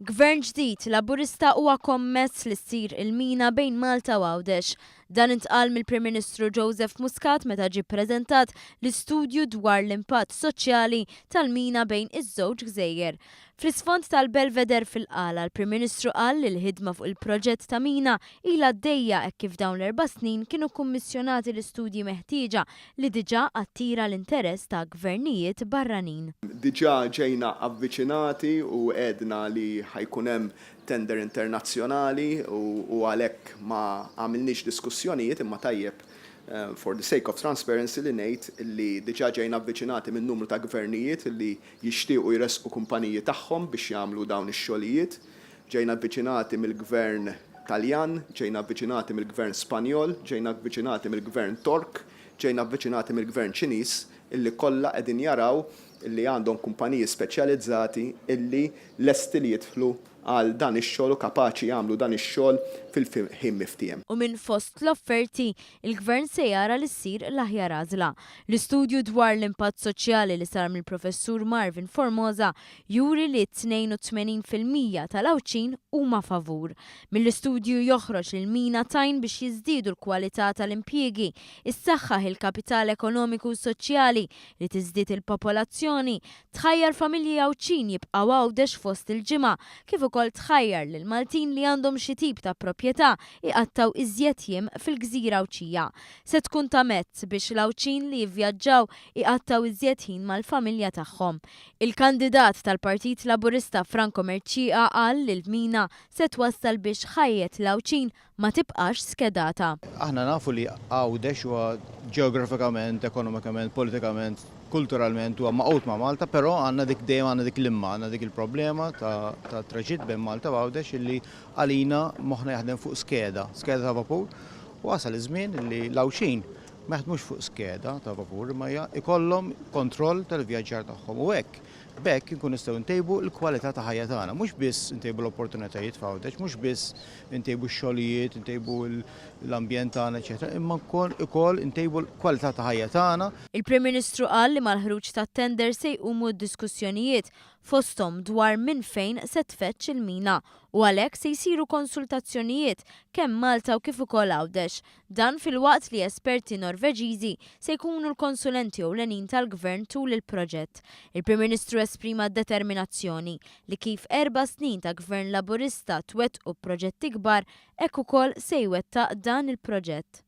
Gvern ġdid Laburista huwa kommess li ssir il-mina bejn Malta u Għawdex. Dan intqal mill-Prim Ministru Joseph Muscat meta ġie ppreżentat l-istudju dwar l-impatt soċjali tal-mina bejn iż-żewġ gżejjer. Fl-isfond tal-Belvedere fil-Qala, l-Prim Ministru qal li l-ħidma fuq il-proġett ta' mina ilha għaddejja hekk kif dawn l-erba' snin kienu kkummissjonati l-istudji meħtieġa li diġà attira l-interess ta' gvernijiet barranin. Diġà ġejna avviċinati u għedna li ħa jkun hemm tender internazzjonali u għalhekk ma għamilniex diskussjonijiet imma tajjeb for the sake of transparency li ngħid li diġà ġejna avviċinati minn numru ta' gvernijiet li jixtiequ jressqu kumpaniji tagħhom biex jagħmlu dawn ix-xogħlijiet. Ġejna avviċinati mill-gvern Taljan, ġejna avviċinati mill-gvern Spanjol, ġejna avviċinati mill-gvern Tork, ġejna avviċinati mill-gvern Ċiniż illi kollha qegħdin jaraw illi għandhom kumpaniji speċjalizzati illi lesti li jidħlu għal dan ix-xogħol u kapaċi jagħmlu dan ix-xogħol fil-ħin miftiehem. U minn fost l-offerti, il-Gvern se jara li ssir l-aħjar għażla. L-istudju dwar l-impatt soċjali li sar mill-Professur Marvin Formosa juri li 82% tal-Għawdxin huma favur. Mill-istudju joħroġ li l-mina tgħin biex jiżdiedu l-kwalità tal-impjiegi, issaħħaħ il-kapital ekonomiku u soċjali, li tiżdied il-popolazzjoni, tħajjar familji Għawdxin jibqgħu Għawdex fost il-ġimgħa, kif ukoll tħajjar lill-Maltin li għandhom xi tip ta' proprjetà jqattgħu iżjed jiem fil-gżira Għawdxija. Se tkun ta' mezz biex l-Għawdxin li jivvjaġġaw iqattgħu iżjed ħin mal-familja tagħhom. Il-kandidat tal-Partit Laburista Franco Mercieca qal li l-mina se twassal biex ħajjet l-Għawdxin ma tibqax skedata. Aħna nafu li Għawdex huwa ġeografikament, ekonomikament, politikament, kulturalment huwa magħqud ma' Malta, però għandna dik dejjem għandna dik l-imma, għandna dik il-problema ta' traġitt bejn Malta u Għawdex illi għalina moħħna jaħdem fuq skeda, skeda ta' vapur, u wasal iż-żmien li l-Għawdxin ma jaħdmux fuq skeda ta' vapur imma jkollhom kontroll tal-vjaġġar tagħhom u hekk b'hekk inkunu nistgħu ntejbu l-kwalità ta' ħajja tagħna, mhux biss intejbu l-opportunitajiet f'Għawdex, mhux biss intejbu x-xogħlijiet, intejbu l-ambjent tagħna, eċetera, imma wkoll intejbu l-kwalità ta' ħajja tagħna. Il-Prim Ministru qal li mal-ħruġ tat-tender se jqumu d-diskussjonijiet, fosthom dwar minn fejn se tfeġġ il-mina u għalhekk se jsiru konsultazzjonijiet kemm Malta u kif ukoll Għawdex. Dan filwaqt li esperti Norveġiżi se jkunu l-konsulenti ewlenin tal-Gvern tul il-proġett. Il-Prim Ministru esprima d-determinazzjoni li kif erba' snin ta' Gvern Laburista twettqu proġetti kbar, hekk ukoll se jwettaq dan il-proġett.